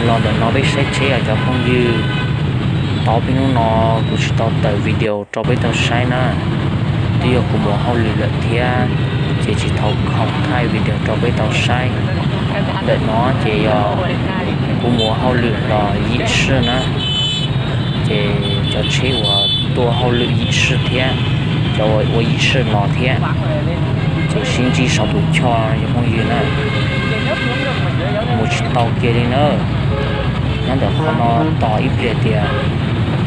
Los ntawm no peb saib tsheb os cov phooj ywg. Tau peb hnub no kuv tsis tau tawm video rau peb tau saib na, twb yog kuv mus hauj lwm lawm thiab, ces tsis tau khoom thaij video rau peb tau saib. Ntawm no ces yog kuv mus hauj lwm los yim sij na, ces cov tsheb uas tuaj hauj lwm yim sij thiab, cov uas ua yim sij los thiab, ces sib ntsib saum tus choj cov phooj ywg na, mus tsis tau kiag li na. Nyob ntawm qhov no tos ib pliag tias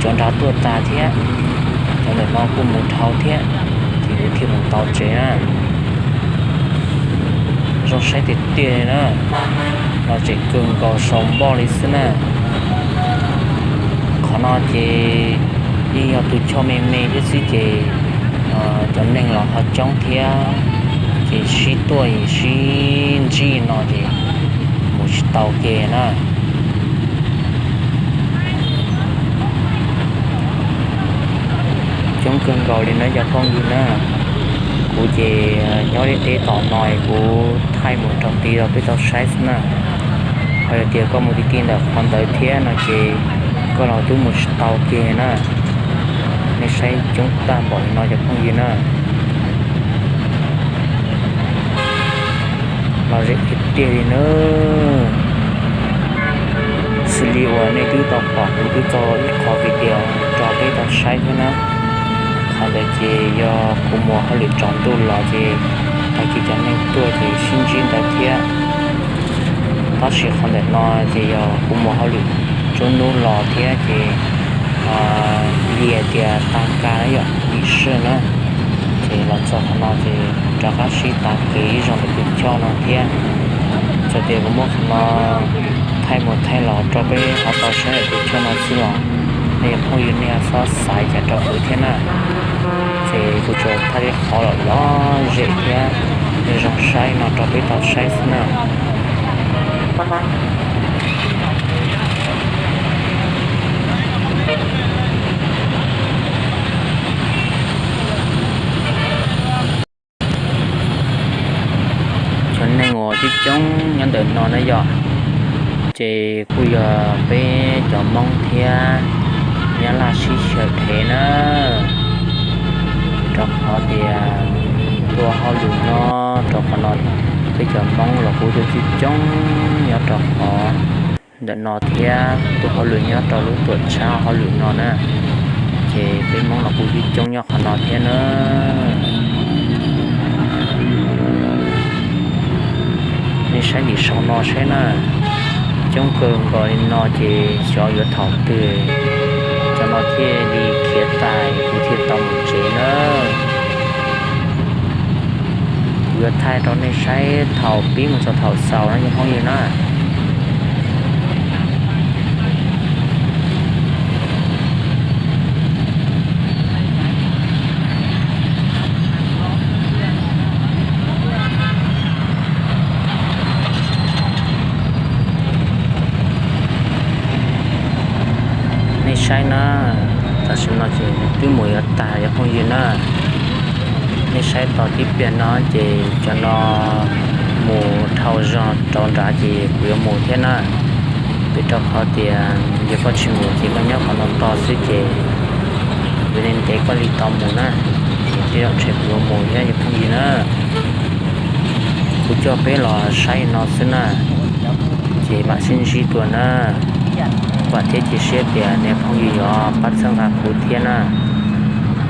cov nrad tuaj tag thiab, cov ntawm no kuj mus dhau thiab, ces kuv thiaj mus tau tsev na. Zoo saib tiag tiag li na, los tseem kawg nkaus saum npoj li xwb na. Qhov no ces yeej yog tus choj me me thiab xwb ces cov neeg los ho coob thiab, ces sib tuaj sib ntsib no ces mus tsis tau kiag na. Coob kawg nkaus li na cov phooj ywg na. Kuv ces nyob deb deb tom no es kuv thaij mus rau tid rau peb tau saib xwb na. Ho yog tias koj mus ti ti ntawm qhov ntawd thiab no ces koj los twb mus tsis tau kiag na. Nej saib coob tag npaum li no cov phooj ywg na. Los zem tiag tiag li na. Xws li uas nej twb tau pom kuv twb tso ib qho video rau peb tau saib thiab na. Qhov ntawd ces yog kuv mus hauj lwm tsaus ntuj los ces tag kis cov neeg tuaj ces sib ntsib ntawd thiab. Tab sis qhov ntawm no ces yog kuv mus hauj lwm tsaus ntuj los thiab ces li hais tias tag kis na yom, yim sij na, ces los txog qhov no ces rov qab sib tav kev ib zaug ntawm tus choj no thiab. Txawm tias kuv muab qhov no thaij mus thaij los rau peb ho tau saib ntawm tus choj no xwb los nej cov phooj ywg nej ho xob xaiv cas rau kuv thiab na. Ces kuv tsuas thaij li qhov lom lom zem thiab zoo saib no rau peb tau saib xwb na. Cov neeg uas coob coob nyob ntawm no na yom, ces kuj yog peb cov Hmoob thiab Nyab Laj sib xyaw dheev na. Rau qhov tias tuaj hauj lwm nyob rau qhov no, peb cov Hmoob los kuj tuaj coob coob nyob rau qhov ntawm no thiab tuaj hauj lwm nyob rau lub tuam tshab hauj lwm no na, ces peb Hmoob los kuj coob coob nyob qhov no thiab na. Nej saib tim saum no saib na, coob kawg nkaus li no ces xyov yuav thaum twg cov no thiaj li khiav tas kuv thiaj tau mus tsev na. Kuv yuav thaij rau nej saib thaum pib mus txog thaum xaus no cov phooj ywg na. Nej saib na, tam sim no ces twb mus yuav tag cov phooj ywg na. Nej saib tau tib pliag no ces cov no mus dhau zog rau nrad ces kuv yuav mus thiab na. Vim rau qhov tias yog koj tsis mus ces koj nyob qhov no tos xwb ces yuav ntev ntev koj li tau mus na. Ces tej zaum ntshe kuv yuav mus thiab cov phooj ywg na. Kuv coj peb los saib no xwb na, ces mam sib ntsib dua na. Vam thiab cia siab tias nej phooj ywg yuav pab txhawb nqa kuv thiab na.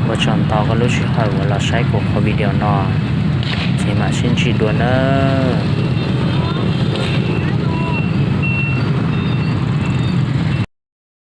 Ua tsaug ntau koj lub sij hawm uas los saib kuv qhov video no, ces mam sib ntsib dua nawb.